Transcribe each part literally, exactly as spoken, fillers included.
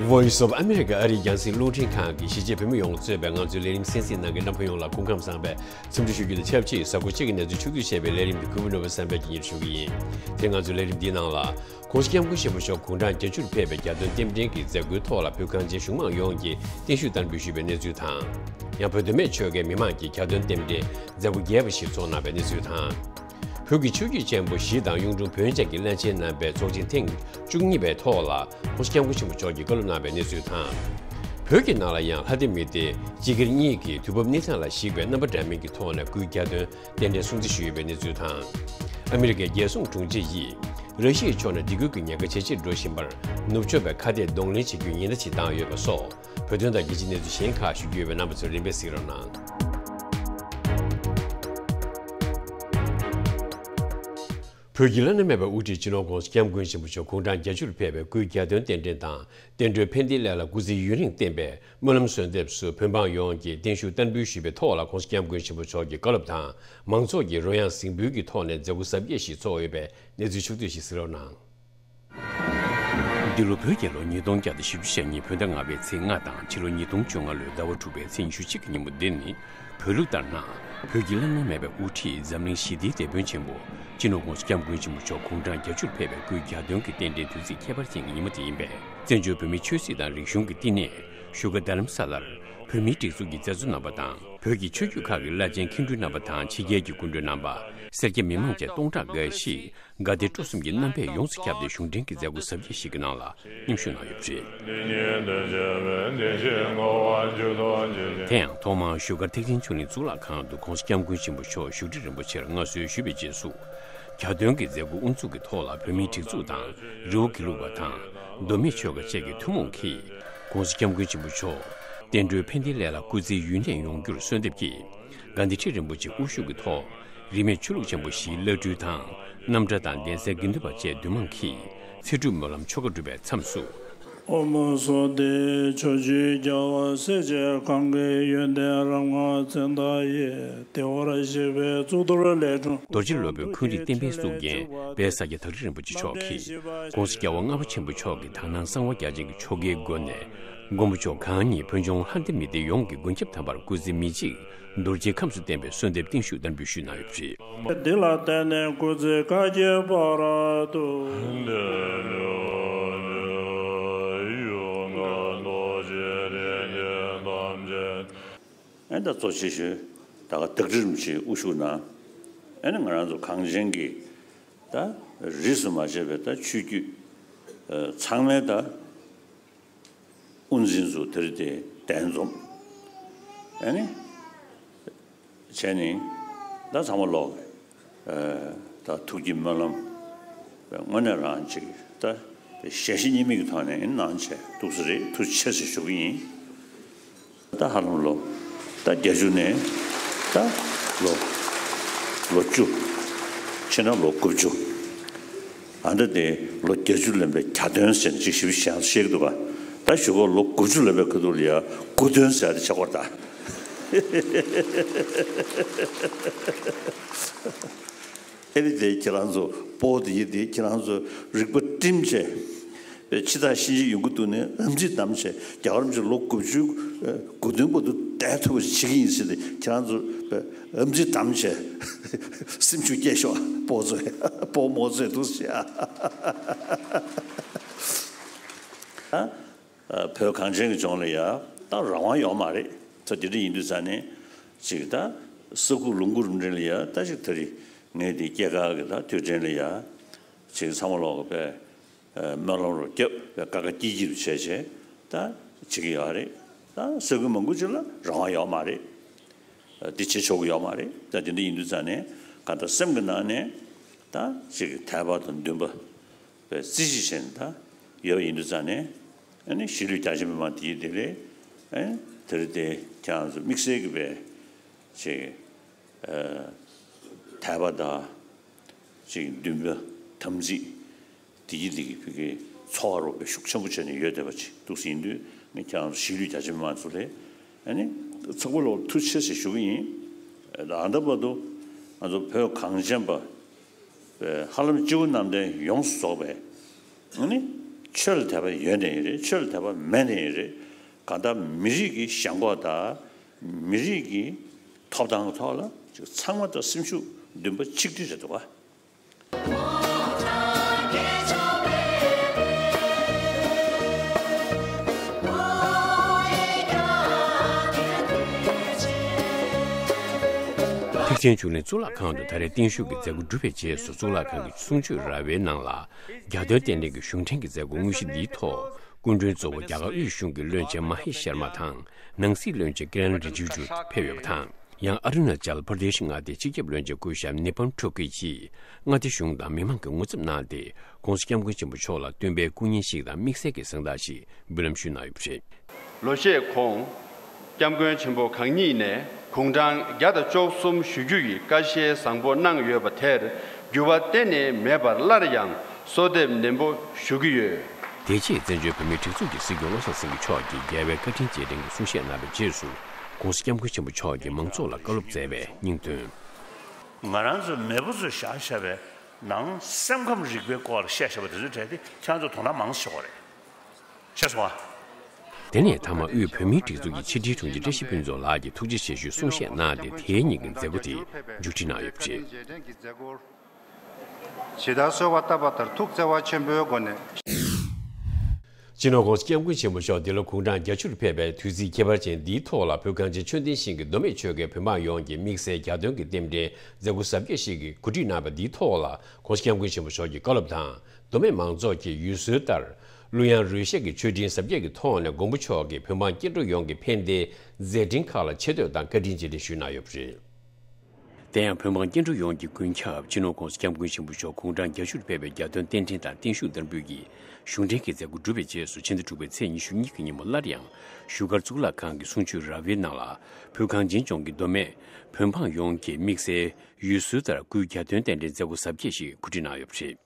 Voice of America ཨ་རིའི་རྒྱང་སྲིང་རླུང་འཕྲིན་ཁང་གིས་གཞིས་བྱེས་བོད་མི་ཡོངས་གཙོས་པའི་ང་ཚོའི་ལས་རིམ་གསན་གཟིགས་གནང་མཁན་རྣམ་པ་ཡོངས་ལ་སྐུ་ཁམས་བཟང་བའི་འཚམས་འདྲི་ཞུ་རྒྱུ་དང་ཆབས་ཅིག་གཟའ་འཁོར་གཅིག་གི་གནས་ཚུལ་ཕྱོགས་བསྡུས་བྱས་པའི་ལས་རིམ་འདི་གུས་པ་ནོར་བུ་བསམ་འཕེལ་གྱིས་སྙན་སྒྲོན་ཞུ་གི་ཡིན། དེ་ང་ཚོའི་ལས་རིམ་འདིའི་ནང་ལ། ྋགོང་ས་ྋསྐྱབས་མགོན་ཆེན་པོ་མཆོག་དགུང་གྲངས་བརྒྱད་ཅུར་ཕེབས་པའི་གྱ་སྟོན་རྟེན་འབྲེལ་གྱི་མཛད་སྒོའི་ཐོག་ལ་བོད་གངས་ཅན་གཞུང་མང་ཡོངས་ཀྱིས་བརྟན་བཞུགས་བསྟར་འབུལ་ཞུས་པའི་གནས་ཚུལ་དང་། ཡང་བོད་མདོ་སྨད་ཆོལ་ཁའི་མི་མང་གིས་གྱ་སྟོན་རྟེན་འབྲེལ་མཛད་སྒོ་རྒྱས་པ་ཞིག་འཚོགས་གནང་བའི་གནས་ཚུལ་དང་། བོད་ཀྱི་ཆོས་བརྒྱུད་ཆེན་པོ་བཞི་དང་གཡུང་དྲུང་བོན་བཅས་ཀྱི་བླ་ཆེན་རྣམ་པའི་ཚོགས་ཆེན་ཐེངས་བཅུ་གཉིས་པའི་ཐོག་ལ་ྋགོང་ས་ྋསྐྱབས་མགོན་ཆེན་པོ་མཆོག་གིས་བཀའ་སློབ་གནང་བའི་གནས་ཚུལ་དང་། བོད་ཀྱི་ནང་ལ་ཡང་ལྷ་སྡེ་མི་སྡེ་སྤྱི་སྒེར་གཉིས་ཀྱིས་དུས་བབ་གནས་སྟངས་ལ་གཞིགས་པའི་རྣམ་པ་འདྲ་མིན་གྱི་ཐོག་ནས་སྐུའི་གྱ་སྟོན་རྟེན་འབྲེལ་སྲུང་བརྩི་ཞུས་ཡོད་པའི་གནས་ཚུལ་དང་། ཨ་མི་རི་ཀའི་རྒྱལ་སྲུང་དྲུང་ཆེ་ཡིས་ར་ཤི་ཡའི་ཕྱོགས་ནས་སྡིགས་སྐུལ་གྱི་ཉེན་ཁ་ཇེ་ཆེར་འགྲོ་བཞིན་པར་ནུབ་ཕྱོགས་པའི་ཁ་གཏད་གདོང་ལེན་བྱེད་རྒྱུའི་ཉེན་བརྡ་ཅིག་བཏང་ཡོད་པ་སོགས་བོད་དོན་དང་རྒྱལ་སྤྱིའི་གནས་ཚུལ་གཞན་ཁག་ཞུ་རྒྱུ་ཡོད་པས་རྣམ་པ་ཚོས་རིམ་པས་གཟིགས་རོགས་གནང་། བོད་ཀྱི་བླ་ན་མེད་པའི་དབུ་ཁྲིད་སྤྱི་ནོར་ྋགོང་ས་ྋསྐྱབས་མགོན་ཆེན་པོ་མཆོག་དགུང་གྲངས་བརྒྱད་ཅུར་ཕེབས་པའི་སྐུའི་གྱ་སྟོན་རྟེན་འབྲེལ་དང་། བསྟན་འགྲོའི་ཕན་བདེའི་སླད་ལ་སྐུ་ཚེ་ཡུན་རིང་བརྟན་པའི་སྨོན་ལམ་གསོལ་འདེབས་སུ་བོད་འབངས་ཡོངས་ཀྱིས་བརྟན་བཞུགས་བསྟར་འབུལ་ཞུས་པའི་ཐོག་ལ་ྋགོང་ས་ྋསྐྱབས་མགོན་ཆེན་པོ་མཆོག་གི་བཀའ་སློབ་དང་མང་ཚོགས་ཀྱི་རོལ་དབྱངས་གཟིགས་འབུལ་གྱི་ཐོག་ནས་མཛད་སྒོ་གཟབ་རྒྱས་ཤིག་ཚོགས་ཡོད་པའི་གནས་ཚུལ་ཕྱོགས་བསྡུས་ཤིག་གཟིགས་རོགས་གནང་། འདི་ལོ་བོད་རྒྱལ་ལོ་ཉིས་སྟོང་བརྒྱ་དང་བཞི་བཅུ་ཞེ་གཉིས་བོད་ཟླ་ལྔ་པའི་ཚེས་ལྔ་དང་ཕྱི་ལོ་ཉིས་སྟོང་བཅོ་ལྔ་ལོའི་ཟླ་བ་དྲུག་པའི་ཚེས་ཉི་ཤུ་གཅིག་གི་ཉིན་མོ་འདི་ནི་བོད་ལུགས་ལྟར་ན། བོད་ཀྱི་བླ་ན་མེད་པའི་དབུ་ཁྲིད་འཛམ་གླིང་ཞི་བདེའི་དེད་དཔོན་ཆེན་པོ་སྤྱི་ནོར་ྋགོང་ས་ྋསྐྱབས་མགོན་ཆེན་པོ་མཆོག་དགུང་གྲངས་བརྒྱད་ཅུར་ཕེབས་པའི་སྐུའི་གྱ་སྟོན་གྱི་རྟེན་འབྲེལ་དུས་ཚིགས་ཁྱད་པར་ཅན་གྱི་ཉིན་མོ་དེ་ཡིན་པས། བཙན་བྱོལ་བོད་མིའི་ཆོས་སྲིད་དང་རིག་གཞུང་གི་བསྟི་གནས་བཞུགས་སྒར་རྡ་རམ་ས་ལར་བོད་མིའི་སྒྲིག་འཛུགས་ཀྱི་མཛད་གཙོ་རྣམ་པ་དང་བོད་ཀྱི་ཆོས་བརྒྱུད་ཁག་གི་བླ་ཆེན་མཁན་སྤྲུལ་རྣམ་པ་དང་ཕྱི་རྒྱལ་གྱི་སྐུ་མགྲོན་རྣམ་པ། སེར་སྐྱ་མི་མང་བཅས་སྟོང་ཕྲག་འགའ་ཞིག་དགའ་བདེ་སྤྲོ་གསུམ་གྱི་རྣམ་པས་ཡོངས་སུ་ཁྱབ་སྟེ་གཞུང་འབྲེལ་གྱི་མཛད་སྒོ་གཟབ་རྒྱས་ཤིག་གི་ནང་ལ་མཉམ་ཞུགས་གནང་ཡོད་པ་རེད། དེ་ཡང་ཐོག་མར་བཞུགས་སྒར་ཐེག་ཆེན་ཆོས་གླིང་གཙུག་ལག་ཁང་དུ་ྋགོང་ས་ྋསྐྱབས་མགོན་ཆེན་པོ་མཆོག་བཞུགས་ཁྲི་རིན་པོ་ཆེར་མངའ་གསོལ་ཞུས་པའི་རྗེས་སུ། གྱ་སྟོན་གྱི་མཛད་སྒོ་དབུ་འཛུགས་ཀྱི་ཐོག་ལ་བོད་མིའི་སྒྲིག་འཛུགས་དང་རི་བོ་དགེ་ལུགས་པ་དང་མདོ་སྨད་ཆོལ་ཁ་བཅས་ཀྱི་ཐུན་མོང་གིས་ྋགོང་ས་ྋསྐྱབས་མགོན་ཆེན་པོ་མཆོག་བསྟན་འགྲོའི་ཕན་བདེའི་སླད་ལ་སྐུ་ཚེ་ཡུན་གནས་ཡོང་རྒྱུར་གསོལ་འདེབས་ཀྱིས་དགའ་ལྡན་ཁྲི་རིན་པོ་ཆེ་དབུ་བཞུགས་ཀྱི་ཐོག་རིས་མེད་ཆོས་ལུགས་ཆེན་པོ་བཞིའི་བླ་སྤྲུལ་དང་རྣམ་གྲྭ་དང་གདན་སའི་དགེ་འདུན་པ་བཅས་འདུས་མང་གིས་ཚེ་སྒྲུབ་སྨོན་ལམ་ཆོ་ག་བསྒྲུབས་པའི་མཚམས་སུ། ཨོཾ་སྭ་སྟི། ཕྱོགས་བཅུའི་རྒྱལ་བ་སྲས་བཅས་གང་གི་ཡོན་ཏན་རབ་མངའ་མཚན་རྟགས་ཡིས། བདེ་བར་གཤེགས་པའི་གཙུག་ཏོར་ལས་འཁྲུངས། རྡོ་རྗེ་སློབ་དཔོན་འཁོན་རིགས་བསྟན་པའི་གཙུག་རྒྱན་དཔལ་ས་སྐྱ་ཐག་རིང་རིན་པོ་ཆེ་མཆོག་གིས་ྋགོང་ས་རྒྱལ་བ་ལྔ་པ་ཆེན་པོ་མཆོག་གི་དག་སྣང་གསང་བ་རྒྱ་ཆེན་གྱི་ཆོ་གའི་སྒོ་ནས་མགོན་པོ་མཆོག་གང་ཉིད་བོད་ལྗོངས་ལྷ་ལྡན་མི་སྡེ་ཡོངས་ཀྱི་མགོན་སྐྱབས་དམ་པར་སྐུ་ཚེ་མི་འཇིག་རྡོ་རྗེའི་ཁམས་སུ་བརྟན་པའི་གསོལ་འདེབས་བརྟན་བཞུགས་བསྟར་འབུལ་ཞུས་གནང་ཡོད་པ་རེད། འདི་ལ་བརྟེན་ནས་སྐུ་ཚེ་བསྐལ་བརྒྱའི་བར་དུ། ཨེ་ད་གཙོ་ཆེ་ཤོས་ད་ག་ཐག་རིང་རིན་པོ་ཆེ་དབུ་བཞུགས་གནང་། ཨེ་ནི་ང་རང་ཚོ་གངས་ཅན་གྱི་ད་རིས་སུ་མ་ཆད་པའི་ད་ཆོས་བརྒྱུད་ཚང་མའི་ད། དབུ་འཛིན་ཚོ་དེ་རིང་དེ་གདན་འཛོམས། ཨ་ནི། བྱས་ནས་ད་ཚང་མ་ལོག་ད་ཐུགས་ཀྱི་སྨོན་ལམ་དངོས་གནས་རང་ཅིག་ད་ཞལ་བཞེས་གཉིས་མེད་ཀྱི་ཐོག་ནས་གནང་བྱས་འདུག་ས་རེད། ཐུགས་རྗེ་ཆེ་ཟེར་ཞུ་གི་ཡིན། ད་ཧ་ལམ་ལོ་ད་བརྒྱད་ཅུ་ནས་ད་ལོ་ལོ་བཅུ་ཕྱིན་ན་ལོ་དགུ་བཅུ། ཨ་འདྲ་དེ་ལོ་བརྒྱད་ཅུ་ལོན་པའི་གྱ་སྟོན་ཟེར་ནས་ཅིག་ཞིབ་ཞིབ་བཤད་ཀྱི་འདུག་ག་ད་གཞུག་གུ་ལོ་དགུ་བཅུ་ལོན་པའི་ཁ་ཐུག་ལ་ཡ་དགུ་སྟོན་ཟེར་ཡ་དེ་ཆགས་པ་རེད་ད། ཨེ་རེད་དེ་ཁྱེད་རང་ཚོ་སྤོ་དེ་ཡི་དེ་ཁྱེད་རང་ཚོ་རིག་པ་བསྒྲིམས་བྱས་ཕྱི་ཐག་ཤིང་རྗེ་ཡོང་གི་འདུག་ནས་ཨམ་ཚིག་བསྡམས་བྱས་རྒྱལ་བ་རིན་པོ་ཆེ་ལོ་དགུ་བཅུ་དགུ་སྟོན་བར་དུ་བསྡད་ཐུབ་པ་བྱེད་ཀྱི་ཡིན་ཟེར་ཏེ་ཁྱེད་རང་ཚོ་ཨམ་ཚིག་བསྡམས་བྱས། སེམས་ཤུགས་སྐྱེད་ཤོག་སྤོ་ཚོས་སྤོ་རྨོ་ཚོས་འདུག་ཟེར། ཨ། བོད་གངས་ཅན་གྱི་ལྗོངས་ལ་ཡ་ད་རང་དབང་ཡོད་མ་རེད། ད་དེ་འདྲ་ཡིན་དུས་ཙང་ནས་ཅིག་ད་ས་ཁུག་ལུང་ཁུག་རུ་འདྲེན་ལ་ཡ་ད་ཅིག་ད་རེས་ངས་དེ་སྐྱེས་སྐར་གྱི་ད་དུས་དྲན་ལ་ཡ་ཅིག་ཚང་མ་ལོག་གི་པས་སྨོན་ལམ་རུ་བརྒྱབ་པས་ཀ་ཀ་ཀྱི་ཀྱི་རུ་བྱས་བྱས་ད་བྱེད་ཀྱི་ཡོད་རེད། ད་ས་ཁུལ་མང་པོ་ཅིག་ལ་རང་དབང་ཡོད་མ་རེད། འདི་བྱེད་ཆོག་གི་ཡོད་མ་རེད། ད་དེ་འདྲ་ཡིན་དུས་ཙང་ནས་གང་ལྟར་སེམས་ཀྱི་ནང་ནས་ད་ཅིག་དད་པ་དང་འདུན་པ་བས་རྩིས་གཞི་བྱས་ནས་ད་ཡོད་པ་ཡིན་དུས་ཙང་ནས་ཨ་ནི་གཞིས་ལུས་རྒྱ་ཆེ་མི་མང་དེ་ཡི་དེ་ལས་ཨ་ནི་དེ་རིང་དེ་ཁྱེད་རང་ཚོ་དམིགས་བསལ་གྱི་བས་ཅིག་དད་པ་དང་ཅིག་འདུན་པ་དམ་ཚིག་དེ་ཡི་དེ་གི་ཕ་གི་ཚོར་བ་རོགས་པའི་ཤུགས་ཆེན་པོ་བྱས་ནས་ཡོད་བསྡད་པ་ཅིག་འདུག་ཟིན་དུས་ངས་ཁྱེད་རང་ཚོ་གཞིས་ལུས་རྒྱ་ཆེ་མི་མང་ཚོ་ལས་ཨ་ནི་ཚོགས་པ་ལོག་ཐུགས་རྗེ་ཆེ་ཟེར་ཞུ་གི་ཡིན། ད་ལྟ་བར་དུ་ང་ཚོ་བོད་གངས་ཅན་པ་ཧ་ལམ་སྤྱི་བོ་གནམ་བསྟན་ཡོངས་སུ་རྫོགས་པའི་ཨ་ནི་ ཆོས་ལ་དད་པ་ཡོད་ནའི་རེད། ཆོས་ལ་དད་པ་མེད་ནའི་རེད། གང་ལྟར་མི་རིགས་ཀྱི་ཞེན་ཁོག་དང་མི་རིགས་ཀྱི་ཐོབ་ཐང་གི་ཐོག་ལ་ཅིག་ཚང་མ་དང་སེམས་ཤུགས་འདུན་པ་ཆིག་སྒྲིལ་རེད་འདུག་ག། ཐེག་ཆེན་ཆོས་གླིང་གཙུག་ལག་ཁང་དུ་ད་རེས་བརྟན་བཞུགས་ཀྱི་མཛད་སྒོ་གྲུབ་པའི་རྗེས་སུ། གཙུག་ལག་ཁང་གི་གསུང་ཆོས་ར་བའི་ནང་ལ། རྒྱ་སྟོན་རྟེན་འབྲེལ་གྱི་གཞུང་འབྲེལ་གྱི་མཛད་སྒོ་དངོས་གཞི་འདིའི་ཐོག་སྐུ་མགྲོན་གཙོ་བོ་རྒྱ་གར་དབུས་གཞུང་གི་བློན་ཆེན་མ་ཧེ་ཤར་མ་དང་། ནང་སྲིད་བློན་ཆེན་ཀི་རན་རི་ཇི་ཇུ་ཕེབས་ཡོད་པ་དང་། ཡང་ཨ་རུ་ན་ཅལ་པར་དེ་ཤི་མངའ་སྡེའི་སྤྱི་ཁྱབ་བློན་ཆེན་སྐུ་ཞབས་ནི་པམ་ཁྲོ་ཀི་ཡིས་མངའ་སྡེ་གཞུང་དང་མི་མང་གི་ངོ་འཛུམ་གནང་སྟེ། ྋགོང་ས་ྋསྐྱབས་མགོན་ཆེན་པོ་མཆོག་ལ་སྟོན་པའི་སྐུ་བརྙན་ཞིག་དང་དམིགས་བསལ་གྱི་གཟེངས་རྟགས་ཤིག་འབུལ་ལམ་ཞུས་གནང་ཡོད་པ་རེད། ལོ་ཤས་གོང་། སྐྱབས་མགོན་ཆེན་པོ་གང་ཉིད་ནས་དགུང་གྲངས་བརྒྱ་དང་བཅུ་གསུམ་བཞུགས་རྒྱུ་ཡི་བཀའ་བཞེས་བཟང་པོ་གནང་ཡོད་པ་དེར་འགྱུར་བ་གཏན་ནས་མེད་པར་སླར་ཡང་གསོལ་འདེབས་ནན་པོ་ཞུ་གི་ཡོད། དེ་རྗེས་བཙན་བྱོལ་བོད་མིའི་སྒྲིག་འཛུགས་ཀྱི་སྲིད་སྐྱོང་བློ་བཟང་སེང་གེ་མཆོག་གིས་རྒྱལ་བའི་བཀའ་དྲིན་རྗེས་དྲན་གྱི་གསུང་བཤད་གནང་བའི་རྗེས་སུ། ྋགོང་ས་ྋསྐྱབས་མགོན་ཆེན་པོ་མཆོག་གིས་མང་ཚོགས་ལ་བཀའ་སློབ་སྩལ་བའི་སྙིང་དོན། ང་རང་ཚོའི་མེས་པོ་ཚོས་བཞག་བཞག་པའི་ནང་སེམས་ཁམས་རིག་པའི་སྐོར་ལ་བཤད་བཞག་པ་དེ་ཚོའི་གྲས་དེ་ཁྱེད་རང་ཚོ་དོ་སྣང་མང་ཙམ་བྱེད་དགོས་རེད། ཤེས་སོང་ཨ། དེ་ནས་མཐའ་མ་དབུས་བོད་མིའི་སྒྲིག་འཛུགས་ཀྱི་ཕྱི་དྲིལ་དྲུང་ཆེ་བཀྲ་ཤིས་ཕུན་ཚོགས་ལགས་ཀྱིས་ཐུགས་རྗེ་ཆེ་ཞུའི་གསུང་བཤད་གནང་སྟེ། དེའི་ཉིན་གྱི་མཛད་སྒོ་དེ་མཇུག་སྒྲིལ་གནང་ཡོད་པ་རེད། ཇི་ལྟར་གསོལ་བ་བཏབ་པ་ལྟར་ཐུགས་བརྩེ་བ་ཆེན་པོའི་སྒོ་ནས། སྤྱི་ནོར་ྋགོང་ས་ྋསྐྱབས་མགོན་ཆེན་པོ་མཆོག་འདི་ལོ་དགུང་གྲངས་བརྒྱད་ཅུར་ཕེབས་པའི་དུས་ཚིགས་ཁྱད་པར་ཅན་འདིའི་ཐོག་ལ། བོད་གངས་ཅན་ཆོས་ལྡན་ཞིང་གི་མདོ་སྨད་ཆོལ་ཁའི་བོད་འབངས་ཡོངས་ཀྱིས་དམིགས་བསལ་གྱ་སྟོན་གྱི་རྟེན་འབྲེལ་མཛད་སྒོ་གཟབ་རྒྱས་ཤིག་གི་གོ་སྒྲིག་གནང་བ་འདིའི་ཐོག་ལ། ྋགོང་ས་ྋསྐྱབས་མགོན་ཆེན་པོ་མཆོག་གི་བཀའ་སློབ་དང་། མདོ་སྨད་མང་ཚོགས་ཀྱི་ཡུལ་སྲོལ་ལྟར། གླུ་དབྱངས་རོལ་གཞས་ཀྱི་མཆོད་སྤྲིན་གཟབ་རྒྱས་ཀྱི་ཐོག་ནས། མགོན་པོ་མཆོག་གི་བོད་འབངས་སྐྱེ་འགྲོ་ཡོངས་ཀྱི་ཕན་བདེའི་མཛད་འཕྲིན་ཁག་ལ་ཆེ་བསྟོད་དང་བཀའ་དྲིན་རྗེས་དྲན་ཞུས་གནང་ཡོད་པ་རེད། དེ་ཡང་བོད་འབངས་སྐྱེ་འགྲོ་ཡོངས་ཀྱི་མགོན་སྐྱབས་སྤྱི་ནོར་ྋགོང་ས་ྋསྐྱབས་མགོན་ཆེན་པོ་མཆོག་དགུང་གྲངས་བརྒྱད་ཅུར་ཕེབས་པའི་གྱ་སྟོན་རྟེན་འབྲེལ་དང་བརྟན་བཞུགས་བསྟར་འབུལ་གྱི་གཞུང་འབྲེལ་གྱི་མཛད་སྒོ་གྲུབ་པའི་རྗེས་སུ། ཕྱི་ཟླ་དྲུག་པའི་ཚེས་ཉི་ཤུ་གཉིས་ཀྱི་ཉིན་མོ་སླར་ཡང་བཞུགས་སྒར་གཙུག་ལག་ཁང་གི་གསུང་ཆོས་ར་བའི་ནང་ལ། བོད་གངས་ཅན་ལྗོངས་ཀྱི་མདོ་སྨད་བོད་འབངས་ཡོངས་ཀྱིས་དམིགས་བསལ་ཡུལ་སྲོལ་ལྟར་སྐུའི་གྱ་སྟོན་རྟེན་འབྲེལ་མཛད་སྒོ་གཟབ་རྒྱས་ཤིག་གོ་སྒྲིག་གནང་ཡོད་པ་རེད།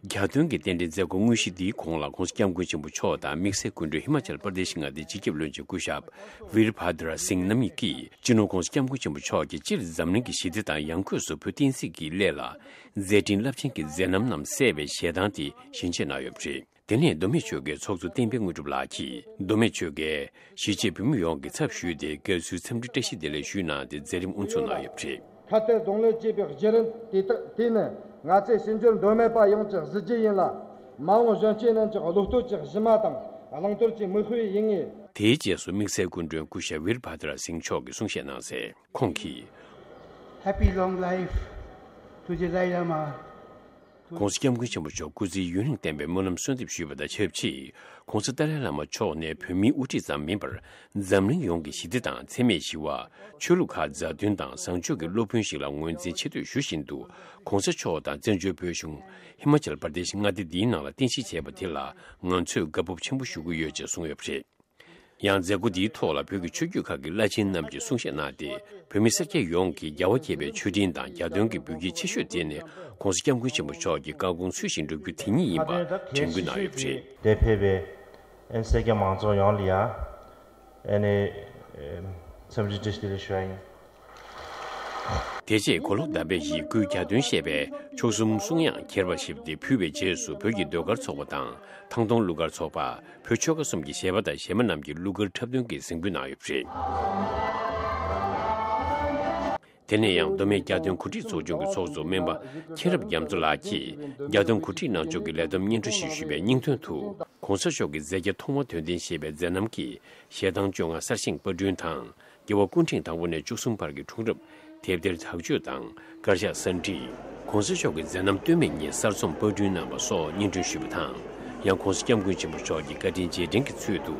གྱ་སྟོན་གྱི་རྟེན་འབྲེལ་མཛད་སྒོ་དངོས་གཞི་འདིའི་གོང་ལ། ྋགོང་ས་ྋསྐྱབས་མགོན་ཆེན་པོ་མཆོག་དང་དམིགས་བསལ་སྐུ་མགྲོན་ཧི་མ་ཅལ་པར་དེ་ཤི་མངའ་སྡེའི་སྤྱི་ཁྱབ་བློན་ཆེན་སྐུ་ཞབས་ཝིར་བྷ་དྲ་སིང་རྣམ་གཉིས་ཀྱིས། སྤྱི་ནོར་ྋགོང་ས་ྋསྐྱབས་མགོན་ཆེན་པོ་མཆོག་གིས་སྤྱིར་འཛམ་གླིང་གི་ཞི་བདེ་དང་ཡང་སྒོས་སུ་བོད་བསྟན་སྲིད་ཀྱི་སླད་ལ་མཛད་འཕྲིན་རླབས་ཆེན་གྱི་མཛད་རྣམ་རྣམས་གསལ་བའི་ཞལ་ཐང་དེ་ཞལ་འབྱེད་གནང་ཡོད་པ་རེད། དེ་ནས་མདོ་སྨད་ཆོལ་ཁའི་ཚོགས་གཙོ་བསྟན་པའི་དངོས་གྲུབ་ལགས་ཀྱིས། མདོ་སྨད་ཆོལ་ཁའི་གཞིས་བྱེས་བོད་མི་ཡོངས་ཀྱི་ཚབ་ཞུས་ཏེ། དགའ་བསུའི་འཚམས་འདྲི་བཀྲ་ཤིས་བདེ་ལེགས་ཞུས་གནང་སྟེ། མཛད་རིམ་དབུ་འཛུགས་གནང་ཡོད་པ་རེད། ཁ་གཏད་གདོང་ལེན་བྱས་པའི་བརྒྱུད་རིམ་དེ་དག་དེ་ནི་ང་ཚོའི་ཕྱི་འབྱོར་མདོ་སྨད་པ་ཡོངས་ཀྱི་གཟི་བརྗིད་ཡིན་ལ། མ་འོངས་གཞོན་སྐྱེས་རྣམས་ཀྱི་བློ་གཏོད་ཀྱི་གཞི་མ་དང་བླང་དོར་གྱི་མིག་དཔེ་ཡིན་ངེས། དེའི་རྗེས་སུ་དམིགས་བསལ་སྐུ་མགྲོན་སྐུ་ཞབས་ཝིར་བྷ་དྲ་སིང་མཆོག་གིས་གསུང་བཤད་གནང་སའི་ཁོང་གིས། Happy long life to the Dalai Lama. ྋགོང་ས་ྋསྐྱབས་མགོན་ཆེན་པོ་མཆོག་སྐུ་ཚེ་ཡུན་རིང་བརྟན་པའི་སྨོན་ལམ་གསོལ་འདེབས་ཞུས་པ་དང་ཆབས་ཅིག ྋགོང་ས་ཏཱ་ལའི་བླ་མ་མཆོག་ནས་བོད་མིའི་དབུ་ཁྲིད་ཙམ་མིན་པར། འཛམ་གླིང་ཡོངས་ཀྱི་ཞི་བདེ་དང་འཚེ་མེད་ཞི་བ། ཆོས་ལུགས་ཁག་མཛའ་མཐུན་དང་བཟང་སྤྱོད་ཀྱི་སློབ་དཔོན་ཞིག་ལ་ངོས་འཛིན་ཆེ་བསྟོད་ཞུ་བཞིན་དུ། ྋགོང་ས་མཆོག་དང་བཙན་བྱོལ་བོད་གཞུང་ཧི་མ་ཅལ་པར་དེ་ཤི་མངའ་སྡེ་འདིའི་ནང་ལ་རྟེན་གཞི་བྱས་པ་དེ་ལ་ང་ཚོས་དགའ་སྤོབས་ཆེན་པོ་ཞུ་གི་ཡོད་ཅེས་གསུངས་ཡོད་པ་རེད། ཡང་མཛད་སྒོ་འདིའི་ཐོག་ལ་བོད་ཀྱི་ཆོས་བརྒྱུད་ཁག་གི་བླ་ཆེན་རྣམས་ཀྱིས་གསུང་བཤད་གནང་སྟེ། བོད་མི་སེར་སྐྱ་ཡོངས་ཀྱིས་རྒྱལ་བ་དགྱེས་པའི་མཆོད་སྤྲིན་དང་གྱ་སྟོན་གྱི་འབུལ་རྐྱེན་ཆེ་ཤོས་དེ་ནི་ྋགོང་ས་ྋསྐྱབས་མགོན་ཆེན་པོ་མཆོག་གི་བཀའ་དགོངས་ཚུལ་བཞིན་སྒྲུབ་རྒྱུ་དེ་ཉིད་ཡིན་པ་དྲན་སྐུལ་གནང་ཡོད་པ་རེད། དེར་ཕེབས་པའི་ཨེ་སེར་སྐྱ་མང་ཚོགས་ཡོངས་ལ་ཡང་ཨེ་ནི་འཚམས་འདྲི་བཀྲ་ཤིས་བདེ་ལེགས་ཞུ་བ་ཡིན། དེ་རྗེས་གོ་ལོག་དཱ་བེ་ཡིས་སྐུའི་གྱ་སྟོན་བཤད་པའི་མཆོག་གསུམ་གསུང་དབྱངས་ཁྱེར་བ་ཞིག་དེ་ཕུལ་བའི་རྗེས་སུ། བོད་ཀྱི་ཟློས་གར་ཚོགས་པ་དང་ཐང་སྟོང་གླུ་གར་ཚོགས་པ། བོད་ཆོལ་ཁ་གསུམ་གྱི་གཞས་པ་དང་གཞས་མ་རྣམས་ཀྱིས་གླུ་གར་འཁྲབ་སྟོན་གྱི་གཟིགས་འབུལ་གནང་ཡོད་པ་རེད། དེ་ནས་ཡང་མདོ་སྨད་གྱ་སྟོན་གོ་སྒྲིག་ཚོགས་ཆུང་གི་ཚོགས་གཙོ་སྨན་པ་མཁྱེན་རབ་རྒྱ་མཚོ་ལགས་ཀྱིས་གྱ་སྟོན་གོ་སྒྲིག་གནང་ཕྱོགས་ཀྱི་ལས་བསྡོམས་སྙན་སྒྲོན་ཞིག་ཞུས་པའི་སྙིང་དོན་དུ། ྋགོང་ས་མཆོག་གི་མཛད་རྒྱ་ཐོག་མར་དོན་ལྡན་ཞེས་པའི་མཛད་རྣམ་གྱི་གཞས་གདངས་བཅོ་ལྔ་གསར་བཞེངས་པར་སྐྲུན་དང་། རྒྱལ་བ་སྐུ་ཕྲེང་དང་པོ་ནས་བཅུ་གསུམ་བར་གྱི་འཁྲུངས་རབས་དེབ་ཐེར་དག་བཅོས་དང་། དཀར་ཆག་གསར་བསྒྲིགས། ྋགོང་ས་མཆོག་གི་མཛད་རྣམ་ལྟོས་མེད་གཉིས་གསར་རྩོམ་པར་སྐྲུན་གནང་བ་སོགས་སྙན་སྒྲོན་ཞུས་པ་དང་། ཡང་ྋགོང་ས་ྋསྐྱབས་མགོན་ཆེན་པོ་མཆོག་གི་བཀའ་དྲིན་རྗེས་དྲན་གྱི་ཚུལ་དུ།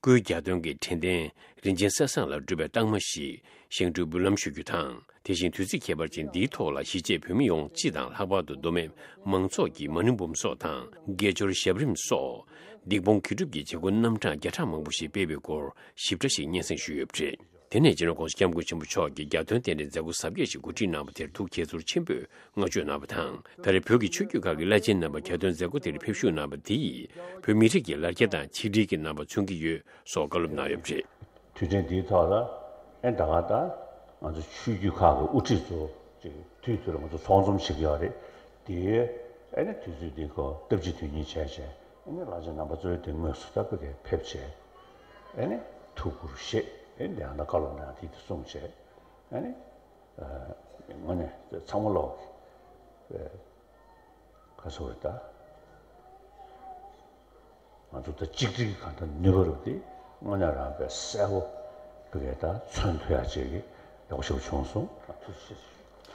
སྐུའི་གྱ་སྟོན་གྱི་དྲན་རྟེན་རིན་ཆེན་གསེར་ཟངས་ལ་སྒྲུབ་པའི་རྟགས་མ་ཞིག་བཞེངས་སྐྲུན་འབུལ་ལམ་ཞུ་རྒྱུ་དང་། དེ་བཞིན་དུས་ཚིགས་ཁྱད་པར་ཅན་འདིའི་ཐོག་ལ་གཞིས་བྱེས་བོད་མི་ཡོངས་སྤྱི་དང་ལྷག་པར་དུ་མདོ་སྨད་མང་ཚོགས་ཀྱིས་མ་ཎི་འབུམ་སོགས་དང་དགེ་སྦྱོར་ཞབས་རིམ་སོགས་སྡིག་སྤོང་དགེ་སྒྲུབ་ཀྱི་བྱེད་སྒོ་རྣམ་གྲངས་བརྒྱ་ཕྲག་མང་པོ་ཞིག་སྤེལ་བའི་སྐོར་ཞིབ་ཕྲ་ཞིག་སྙན་སེང་ཞུས་ཡོད་པ་རེད། དེ་ནས་སྤྱི་ནོར་ྋགོང་ས་ྋསྐྱབས་མགོན་ཆེན་པོ་མཆོག་གིས་གྱ་སྟོན་རྟེན་འབྲེལ་མཛད་སྒོ་གཟབ་རྒྱས་ཤིག་གོ་སྒྲིག་གནང་བ་དེར་ཐུགས་དགྱེས་ཚོར་ཆེན་པོས་བསྔགས་བརྗོད་གནང་བ་དང་། ད་རེས་བོད་ཀྱི་ཆོས་བརྒྱུད་ཁག་གི་བླ་ཆེན་རྣམ་པ་གྱ་སྟོན་མཛད་སྒོ་དེར་ཕེབས་ཞུགས་གནང་བ་འདི་ཡིས་བོད་མི་རིགས་ཀྱི་ལར་རྒྱ་དང་ཆིག་སྒྲིལ་གྱི་རྣམ་པ་མཚོན་གྱི་ཡོད། སོགས་བཀའ་སློབ་གནང་ཡོད་པ་རེད། དུས་དྲན་འདིའི་ཐོག་ལ་ཨེ་ད་ག་ད་ང་ཚོ་ཆོས་བརྒྱུད་ཁག་གི་དབུ་ཁྲིད་ཚོ་ཅིག་དུས་དུས་ལ་ང་ཚོ་ཚོགས་འཛོམས་བྱེད་ཀྱི་ཡོད་རེད། དེའི་ཨེ་ནི་དུས་ཚོད་འདི་ཁོ་སྟབས་ཀྱིས་དོན་གཉེར་བྱས་བྱས་ ཨ་ནི་བླ་ཆེན་རྣམ་པ་ཚོའི་དེ་དངོས་སུ་ད་བོད་སྐད་ཕེབས་བྱས། ཨ་ནི་ཐུགས་ཁུར་བཞེས། ཨ་ནི་དེ་ཡང་ད་བཀའ་སློབ་གནང་དེ་དེ་གསུངས་བྱས། ཨ་ནི་ཨ་དངོས་གནས་ཚང་མ་ལོག་གི་ཨ་ག་ཟེར་བ་ད། ང་ཚོ་ད་གཅིག་སྒྲིལ་གང་ལྟར་ནུས་པ་རུ་དེ་དངོས་གནས་རང་དཔེ་གསལ་པོ་བོད་སྐད་ད་མཚོན་ཐུབ་ཡག་ཅིག་གི་ཡག་པོ་ཞིག་བྱུང་སོང་། ཐུགས་རྗེ་ཆེ།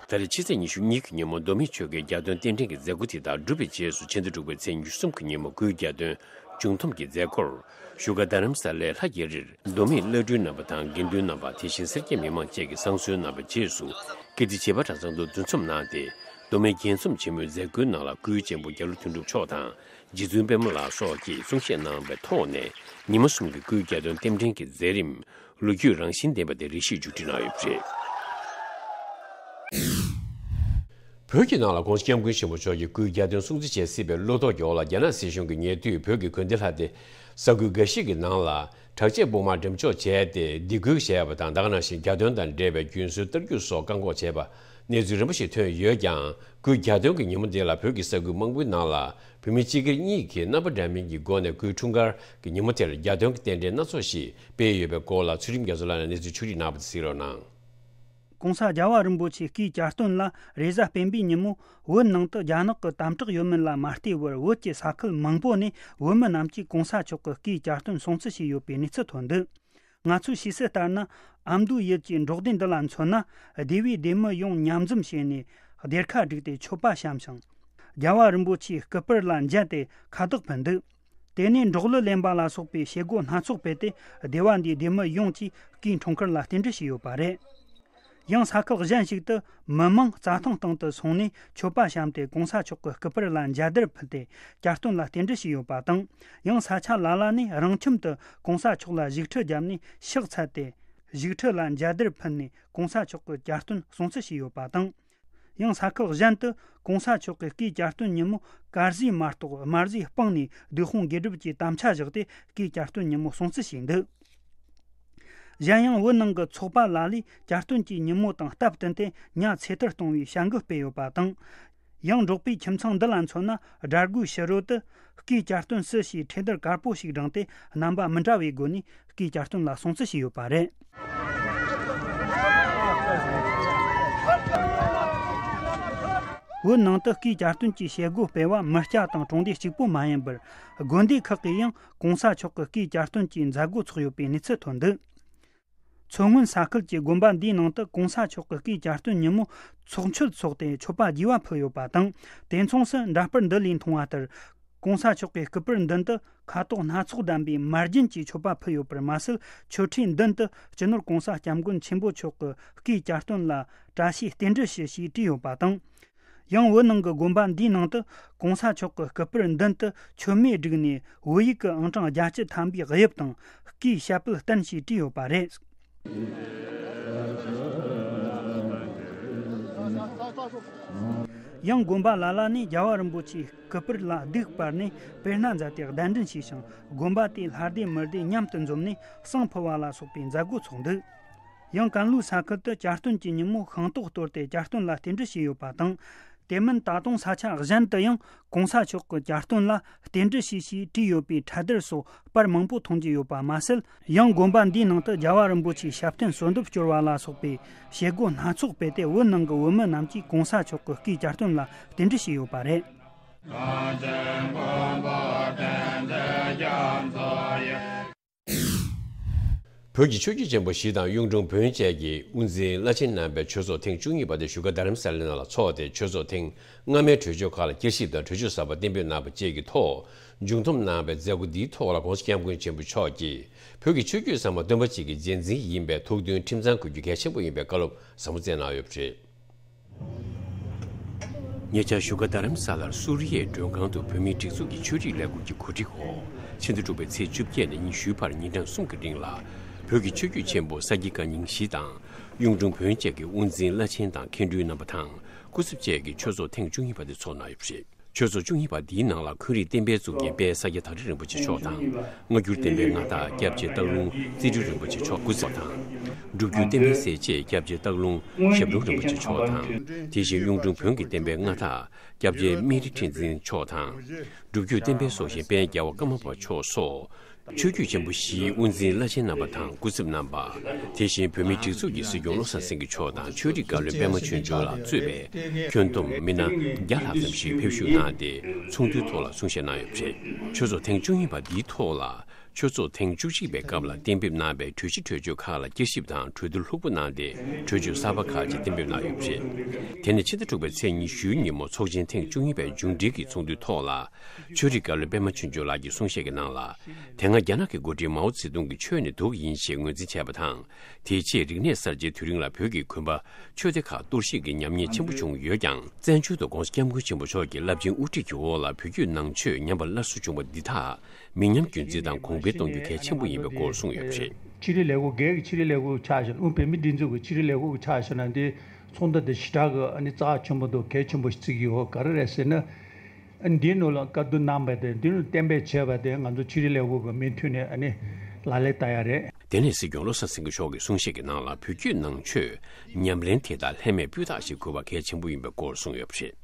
ད་རེས་ཕྱི་ཚེས་ཉི་ཤུ་གཉིས་ཀྱི་ཉིན་མོ་མདོ་སྨད་ཆོལ་ཁའི་རྒྱ་སྟོན་རྟེན་འབྲེལ་གྱི་མཛད་སྒོ་དེ་དག་གྲུབ་པའི་རྗེས་སུ་ཕྱི་ཟླ་དྲུག་པའི་ཚེས་ཉི་ཤུ་གསུམ་གྱི་ཉིན་མོ་སྐུའི་རྒྱ་སྟོན་མཇུག་སྡོམ་གྱི་མཛད་སྒོར་བཞུགས་སྒར་རྡ་རམ་ས་ལའི་ལྷ་རྒྱ་རིར་མདོ་སྨད་བླ་སྤྲུལ་རྣམ་པ་དང་དགེ་འདུན་རྣམ་པ། དེ་བཞིན་སེར་སྐྱ་མི་མང་བཅས་ཀྱིས་བསང་གསོལ་གནང་བའི་རྗེས་སུ་ཀིརྟི་བྱེས་པ་གྲྭ་ཚང་དུ་འདུ་འཛོམས་གནང་སྟེ། མདོ་སྨད་རྒྱལ་འཛོམས་ཆེན་མོའི་མཛད་སྒོའི་ནང་ལ་སྐུའི་གཅེན་པོ་རྒྱ་ལོ་དོན་གྲུབ་མཆོག་དང་། རྗེ་བཙུན་པད་མ་ལགས་སོགས་ཀྱིས་གསུང་བཤད་གནང་བའི་ཐོག་ནས། ཉི་མ་གསུམ་གྱི་སྐུའི་རྒྱ་སྟོན་རྟེན་འབྲེལ་གྱི་མཛད་རིམ་ལོ་རྒྱུས་རང་བཞིན་ལྡན་པ་དེ་རེ་ཞིག་མཇུག་སྒྲིལ་གནང་ཡོད་པ་རེད། བོད་ཀྱི་ནང་ལ་༸གོང་ས་༸སྐྱབས་མགོན་ཆེན་པོ་མཆོག་གི་སྐུའི་རྒྱ་སྟོན་སྲུང་བརྩི་བྱེད་སྲིད་པའི་བློ་དོགས་ཀྱི་འོག་ལ། རྒྱ་ནག་སྲིད་གཞུང་གིས་ཉེ་དུས་བོད་ཀྱི་དགོན་སྡེ་ལྷ་སྡེ་ས་ཁུལ་འགའ་ཞིག་གི་ནང་ལ་དྲག་ཆས་དཔུང་དམག་འགྲེམས་འཇོག་བྱས་ཏེ་སྡིགས་སྐུལ་བྱས་པ་དང་། ད་ག་ནང་བཞིན་རྒྱ་སྟོན་དང་འབྲེལ་བའི་རྒྱུན་སྲོལ་བསྟར་རྒྱུ་སོགས་བཀག་འགོག་བྱས་པ། གནས་ཚུལ་རིམ་པ་ཞིག་ཐོན་ཡོད་ཀྱང་། སྐུའི་རྒྱ་སྟོན་གྱི་ཉིན་མོ་འདི་ལ་བོད་ཀྱི་ས་ཁུལ་མང་པོའི་ནང་ལ་བོད་མི་སྤྱི་སྒེར་གཉིས་ཀྱིས་རྣམ་པ་འདྲ་མིན་གྱི་སྒོ་ནས་སྐུའི་འཁྲུངས་སྐར་གྱི་ཉིན་མོ་དེར་རྒྱ་སྟོན་གྱི་རྟེན་འབྲེལ་སྣ་ཚོགས་ཤིག་སྤེལ་ཡོད་པའི་སྐོར་ལ་ཚུལ་ཁྲིམས་རྒྱ་མཚོ་ལགས་ནས་གནས་ཚུལ་ཕྱོགས་སྒྲིག་གནང་བ་དེ་གཟིགས་རོགས་གནང་། ༸གོང་ས་རྒྱལ་བ་རིན་པོ་ཆེའི་སྐུའི་གྱ་སྟོན་ལ་རེས་གཟའ་སྤེན་པའི་ཉིན་མོ་བོད་ནང་དུ་རྒྱ་ནག་གི་དམ་དྲག་ཡོད་མིན་ལ་མ་ལྟོས་པར། བོད་ཀྱི་ས་ཁུལ་མང་པོ་ནས་བོད་མི་རྣམས་ཀྱིས་༸གོང་ས་མཆོག་གི་སྐུའི་གྱ་སྟོན་སྲུང་བརྩི་བྱས་ཡོད་པའི་གནས་ཚུལ་ཐོན་འདུག་ང་ཚོས་ཤེས་གསལ་ལྟར་ན། ཨ་མདོའི་ཡུལ་གྱི་འབྲོག་སྡེ་འདི་ལ་མཚོན་ན། སྡེ་བའི་སྡེ་མི་ཡོངས་མཉམ་འཛོམས་བྱས་ནས་སྡེར་ཁ་བསྒྲིགས་ཏེ་མཆོད་པ་བཤམས་ཤིང་། རྒྱལ་བ་རིན་པོ་ཆེའི་སྐུ་པར་ལ་མཇལ་ཏེ་ཁ་བཏགས་ཕུལ་འདུག་དེ་ནས་འབྲོག་གླུ་ལེན་པ་ལ་སོགས་པའི་བྱེད་སྒོ་སྣ་ཚོགས་སྤེལ་ཏེ། སྡེ་བ་འདིའི་སྡེ་མི་ཡོངས་ཀྱིས་སྐུའི་འཁྲུངས་སྐར་ལ་རྟེན་འབྲེལ་བྱས་ཡོད་པ་རེད། ཡང་ས་ཁུལ་གཞན་ཞིག་ཏུ་མི་མང་རྩྭ་ཐང་སྟེང་དུ་སོང་ནས་མཆོད་པ་བཤམས་ཏེ། ༸གོང་ས་མཆོག་གི་སྐུ་པར་ལ་མཇལ་དར་ཕུལ་ཏེ་གྱ་སྟོན་ལ་རྟེན་འབྲེལ་བྱས་ཡོད་པ་དང་། ཡང་ས་ཆ་ལ་ལ་ནས་རང་ཁྱིམ་དུ་༸གོང་ས་མཆོག་ལ་བཞུགས་ཁྲི་བརྒྱབ་ནས་ཕྱག་འཚལ་ཏེ། བཞུགས་ཁྲི་ལ་མཇལ་དར་ཕུལ་ནས་༸གོང་ས་མཆོག་གི་གྱ་སྟོན་སྲུང་བརྩི་བྱས་ཡོད་པ་དང་། ཡང་ས་ཁུལ་གཞན་དུ་༸གོང་ས་མཆོག་གི་སྐུའི་གྱ་སྟོན་ཉིན་མོ་དཀར་ཟས་མ་གཏོགས་དམར་ཟས་སྤངས་ནས། སྡོད་དཔོན་དགེ་སྒྲུབ་ཀྱིས་དམ་བཅའ་བཞག་སྟེ་སྐུའི་གྱ་སྟོན་ཉིན་མོ་སྲུང་བརྩི་བྱས་འདུག་གཞན་ཡང་བོད་ནང་གི་ཚོགས་པ་ལ་ལས་གྱ་སྟོན་གྱི་ཉིན་མོ་དང་སྟབས་བསྟུན་ཏེ་ཉ་ཚེ་ཐར་གཏོང་བའི་བྱ་འགུལ་སྤེལ་ཡོད་པ་དང་། ཡང་འབྲོག་པའི་ཁྱིམ་ཚང་འདི་ལ་མཚོན་ན། དགྲ་རྒོའི་ཕྱི་རོལ་དུ་སྐུའི་གྱ་སྟོན་སྲིད་ཞེས་འཕྲེད་དར་དཀར་པོ་ཞིག་བསྒྲེངས་ཏེ། རྣམ་པ་མི་འདྲ་བའི་སྒོ་ནས་སྐུའི་གྱ་སྟོན་ལ་སྲུང་བརྩི་བྱས་ཡོད་པ་རེད། བོད་ནང་དུ་སྐུའི་གྱ་སྟོན་གྱི་བྱེད་སྒོ་སྤེལ་བ་མི་སྐྱ་དང་གྲོང་སྡེ་གཅིག་པུ་མ་ཡིན་པར། དགོན་སྡེ་ཁག་གིས་ཡང་༸གོང་ས་མཆོག་གི་སྐུའི་གྱ་སྟོན་གྱི་མཛད་སྒོ་འཚོགས་ཡོད་པའི་གནས་ཚུལ་ཐོན་འདུག་མཚོ་སྔོན་ས་ཁུལ་གྱི་དགོན་པ་འདིའི་ནང་དུ་༸གོང་ས་མཆོག་གི་སྐུའི་གྱ་སྟོན་ཉིན་མོ་ཚོགས་མཆོད་འཚོགས་ཏེ་མཆོད་པ་རྒྱས་པ་ཕུལ་ཡོད་པ་དང་། དེ་མཚུངས་སུ་འདྲ་པར་འདི་ལས་མཐོང་བ་ལྟར། ༸གོང་ས་མཆོག་གི་སྐུ་པར་མདུན་དུ་ཁ་དོག་སྣ་ཚོགས་ལྡན་པའི་མར་རྒྱན་གྱི་མཆོད་པ་ཕུལ་ཡོད་པར་མ་ཟད། མཆོད་ཁྲིའི་མདུན་དུ་སྤྱི་ནོར་༸གོང་ས་༸སྐྱབས་མགོན་ཆེན་པོ་མཆོག་གི་སྐུའི་གྱ་སྟོན་ལ་བཀྲ་ཤིས་རྟེན་འབྲེལ་ཞུ་ཞེས་བྲིས་ཡོད་པ་དང་། ཡང་བོད་ནང་གི་དགོན་པ་འདིའི་ནང་དུ་༸གོང་ས་མཆོག་གི་སྐུ་པར་མདུན་དུ་མཆོད་མེ་བསྒྲིགས་ནས། བོད་ཡིག་གི་ཨང་གྲངས་བརྒྱད་ཅུ་ཐམ་པའི་དབྱིབས་དང་། སྐུའི་ཞབས་པད་བརྟན་ཞེས་བྲིས་ཡོད་པ་རེད། ཡང་དགོན་པ་ལ་ལ་ནས་རྒྱལ་བ་རིན་པོ་ཆེའི་སྐུ་པར་ལ་གདུགས་སྤར་ནས་དཔེར་ན་མཛད་དེ་གདན་འདྲེན་བྱས་ཤིང་། དགོན་པ་དེའི་ལྷ་སྡེ་མི་སྡེ་མཉམ་དུ་འཛོམས་ནས་བསང་ཕུལ་བ་ལ་སོགས་པའི་མཛད་སྒོ་འཚོགས་འདུག་ཡང་ཀན་ལྷོའི་ས་ཁུལ་དུ་གྱ་སྟོན་གྱི་ཉིན་མོ་ཤིང་ཏོག་གཏོར་ཏེ་གྱ་སྟོན་ལ་རྟེན་འབྲེལ་བྱས་ཡོད་པ་དང་། དེ་མིན་ད་དུང་ས་ཆ་གཞན་དུ་ཡང་༸གོང་ས་མཆོག་གི་གྱ་སྟོན་ལ་རྟེན་འབྲེལ་ཞུས་ཞེས་བྲིས་ཡོད་པའི་ཁྲལ་དར་སོགས་པར་མང་པོ་མཐོང་རྒྱུ་ཡོད་པ་མ་ཟད། ཡང་དགོན་པ་འདིའི་ནང་དུ་རྒྱལ་བ་རིན་པོ་ཆེའི་ཞབས་བརྟན་གསོལ་འདེབས་སྐྱོར་བ་ལ་སོགས་པའི་བྱེད་སྒོ་སྣ་ཚོགས་སྤེལ་ཏེ། བོད་ནང་གི་བོད་མི་རྣམས་ཀྱིས་༸གོང་ས་མཆོག་གི་སྐུའི་གྱ་སྟོན་ལ་རྟེན་འབྲེལ་ཞུས་ཡོད་པ་རེད། བོད་ཀྱི་ཆོས་བརྒྱུད་ཆེན་པོ་བཞི་དང་གཡུང་དྲུང་བོན་བཅས་ཀྱི་དབུ་འཛིན་བླ་ཆེན་རྣམ་པའི་ཆོས་ཚོགས་ཐེངས་བཅུ་གཉིས་པ་དེ་བཞུགས་སྒར་རྡ་རམ་ས་ལའི་ནང་ལ་འཚོགས་ཏེ། ཆོས་ཚོགས་ཐེངས་སྔ་མའི་གྲོས་ཆོད་ཁག་ལ་བསྐྱར་ཞིབ་དང་གྲོས་ཆོད་གསར་པ་གཏན་འབེབས་གནང་བ་བཅས་ཀྱི་ཐོག་མཇུག་བསྡོམས་གནང་བའི་མཛད་སྒོ་འདིའི་ཐོག་ལ་༸གོང་ས་༸སྐྱབས་མགོན་ཆེན་པོ་མཆོག་གིས་བོད་ཀྱི་ཆོས་བརྒྱུད་ཚང་མ་སྟོན་པ་གཅིག་གི་རྗེས་འཛིན་ཡིན་པའི་ཐུགས་འདུན་ཁྲིམས་གཙང་དགོས་རྒྱུ་གལ་ཆེན་པོ་ཡིན་པའི་བཀའ་སློབ་ཟབ་མོ་སྩལ་གནང་ཡོད་པ་རེད། ཉེ་ཆར་བཞུགས་སྒར་རྡ་རམ་ས་ལར་སུ་རི་ཡའི་མགྲོན་ཁང་དུ་བོད་མིའི་སྒྲིག་འཛུགས་ཀྱི་ཆོས་རིག་ལས་ཁུངས་ཀྱི་གོ་སྒྲིག་འོག་ཕྱི་ཟླ་དྲུག་པའི་ཚེས་བཅོ་བརྒྱད་ནས་ཉི་ཤུའི་བར་ཉིན་གྲངས་གསུམ་གྱི་རིང་ལ། བོད་ཀྱི་ཆོས་བརྒྱུད་ཆེན་པོ་ས་དགེ་བཀའ་རྙིང་བཞི་དང་གཡུང་དྲུང་བོན་བཅས་ཀྱི་དབུ་འཛིན་བླ་ཆེན་དང་མཁན་སྤྲུལ་རྣམ་པ་དང་སྐུ་ཚབ་བཅས་ཀྱི་ཆོས་ཚོགས་ཐེངས་བཅུ་གཉིས་པ་དེ་འཚོགས་གནང་ཡོད་པ་རེད། ཆོས་ཚོགས་བཅུ་གཉིས་པ་འདིའི་ནང་ལ་འཁོན་རིགས་བསྟན་པའི་གཙུག་རྒྱན་དཔལ་ས་སྐྱ་ཐག་རིང་རིན་པོ་ཆེ་མཆོག་དང་། སྔ་འགྱུར་བསྟན་པའི་མངའ་བདག་སྐྱབས་རྗེ་སྟག་ལུང་རྩེ་སྤྲུལ་རིན་པོ་ཆེ་མཆོག་སྐུ་ཚབ་དང་། སྒྲུབ་བརྒྱུད་བསྟན་པའི་གསལ་བྱེད་སྐྱབས་རྗེ་སྟག་ལུང་ཞབས་དྲུང་རིན་པོ་ཆེ་མཆོག་དང་། དེ་བཞིན་གཡུང་དྲུང་བོན་གྱི་བསྟན་པའི་མངའ་བདག་སྐྱབས་རྗེ་སྨན་རི་ཁྲི་འཛིན་མཆོག་དང་། སྒྲུབ་བརྒྱུད་བསྟན་པའི་སྲོག་ཤིང་དཔལ་རྒྱལ་བ་ཀརྨ་པ་མཆོག་སོགས། ཆོས་བརྒྱུད་ཆེན་པོ་བཞིའི་དབུ་འཛིན་བླ་ཆེན་རྣམ་པ་དང་སྐུ་ཚབ་རྣམ་པ། དེ་བཞིན་བོད་མིའི་སྒྲིག་འཛུགས་ཀྱི་སྲིད་སྐྱོང་བློ་བཟང་སེང་གེ་མཆོག་དང་ཆོས་རིག་བཀའ་བློན་པད་མ་ཆོས་འབྱོར་ལགས་གཙོས་པའི་ཁྱོན་བསྡོམས་མི་སྣ་བརྒྱ་ལྷག་ཙམ་ཞིག་ཕེབས་བཞུགས་གནང་སྟེ་ཚོགས་འདུའི་ཐོག་ལ་གསུང་བཤད་གནང་ཡོད་པ་རེད། ཆོས་ཚོགས་ཐེངས་བཅུ་གཉིས་པ་འདིའི་ཐོག་ལ་ཆོས་ཚོགས་ཐེངས་བཅུ་གཅིག་པའི་སྐབས་ལ་གཏན་འབེབས་གནང་བའི་གྲོས་གཞི་གྲོས་ཆོད་ཁག་ལ་བསྐྱར་ཞིབ་དང་གྲོས་བསྡུར་ལྷུག་པོ་གནང་སྟེ་གྲོས་ཆོད་གསར་པ་ཁག་ཅིག་གཏན་འབེབས་གནང་ཡོད་པ་རེད། དེ་ནས་ཕྱི་ཟླ་དྲུག་པའི་ཚེས་ཉི་ཤུའི་ཉིན་མོ་ཚོགས་ཆེན་ཐེངས་བཅུ་གཉིས་པའི་མཇུག་སྒྲིལ་གྱི་ཚོགས་འདུའི་ཐོག་ལ། ཆོས་རིག་བཀའ་བློན་པད་མ་ཆོས་འབྱོར་ལགས་ཀྱིས་གསུང་བཤད་ཀྱི་ནང་ལ། དེ་སྔ་རྒྱ་ནག་གི་འགོ་ཁྲིད་མའོ་ཙེ་ཏུང་གིས་ཆོས་ནི་དུག་ཡིན་ཞེས་ངོས་འཛིན་བྱས་པ་དང་། དེའི་རྗེས་རིག་གནས་གསར་བརྗེའི་དུས་རིང་ལ་བོད་ཀྱི་དགོན་པ་ཆོས་སྡེ་ཁག་གཏོར་བཤིག་གི་ཉམས་ཉེས་ཆེན་པོ་བྱུང་ཡོད་ཀྱང་། བཙན་བྱོལ་དུ་༸གོང་ས་༸སྐྱབས་མགོན་ཆེན་པོ་མཆོག་གི་རླབས་ཆེན་དབུ་ཁྲིད་ཀྱི་འོག་ལ་བོད་བརྒྱུད་ནང་ཆོས་ཉམས་པ་སླར་གསོ་བྱུང་བ་འདི་དག་མི་ཉམས་རྒྱུན་འཛིན་དང་གོང་འཕེལ་གཏོང་རྒྱུ་གལ་ཆེན་པོ་ཡིན་པའི་སྐོར་གསུངས་ཡོད་པ་རེད། ཕྱི་དྲིལ་ལས་ཁུངས་སྒེར་གྱི་ཕྱི་དྲིལ་ལས་ཁུངས་ཆ་བཞག་ན། དབུས་བོད་མིའི་སྒྲིག་འཛུགས་ཀྱི་ཕྱི་དྲིལ་ལས་ཁུངས་ཀྱི་ཆ་བཞག་ན། འདི་ཚོགས་འདུ་འདི་ཞེ་དྲག་གི་ཨ་ནི་རྩ་ཆེན་པོ་འདུག་གལ་ཆེན་པོ་བརྩི་གི་ཡོད། ག་རེ་རེད་ཟེར་ན། ཨ་ནི་འདིའི་ནང་ལ་བཀའ་བསྡུར་གནང་བ་དེ། འདི་ནང་གཏན་འབེབས་བྱས་པ་དེ་ང་ཚོ་ཕྱི་དྲིལ་ལས་ཁུངས་ཀྱི་མུ་མཐུད་ནས་ཨ་ནི་ལག་ལེན་བསྟར་ཡ་རེད། དེ་ནས་སྲིད་སྐྱོང་བློ་བཟང་སེང་གེ་མཆོག་གིས་གསུང་བཤད་ཀྱི་ནང་ལ་བོད་བརྒྱུད་ནང་ཆོས་ཉམས་ལེན་དེ་དག་ལྷད་མེད་སྤུས་དག་ཞིག་དགོས་པ་གལ་ཆེན་པོ་ཡིན་པའི་སྐོར་གསུངས་ཡོད་པ་རེད།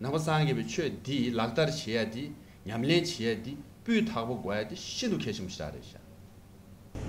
ནང་པ་སངས་རྒྱས་པའི་ཆོས་འདི་ལག་བསྟར་བྱེད་ཡ་འདི། ཉམས་ལེན་བྱེད་ཡ་འདི་སྤུས་དག་པོ་དགོས་ཡ་འདི་ཤིན་ཏུ་གལ་ཆེན་པོ་ཞིག་རེད་ཤག་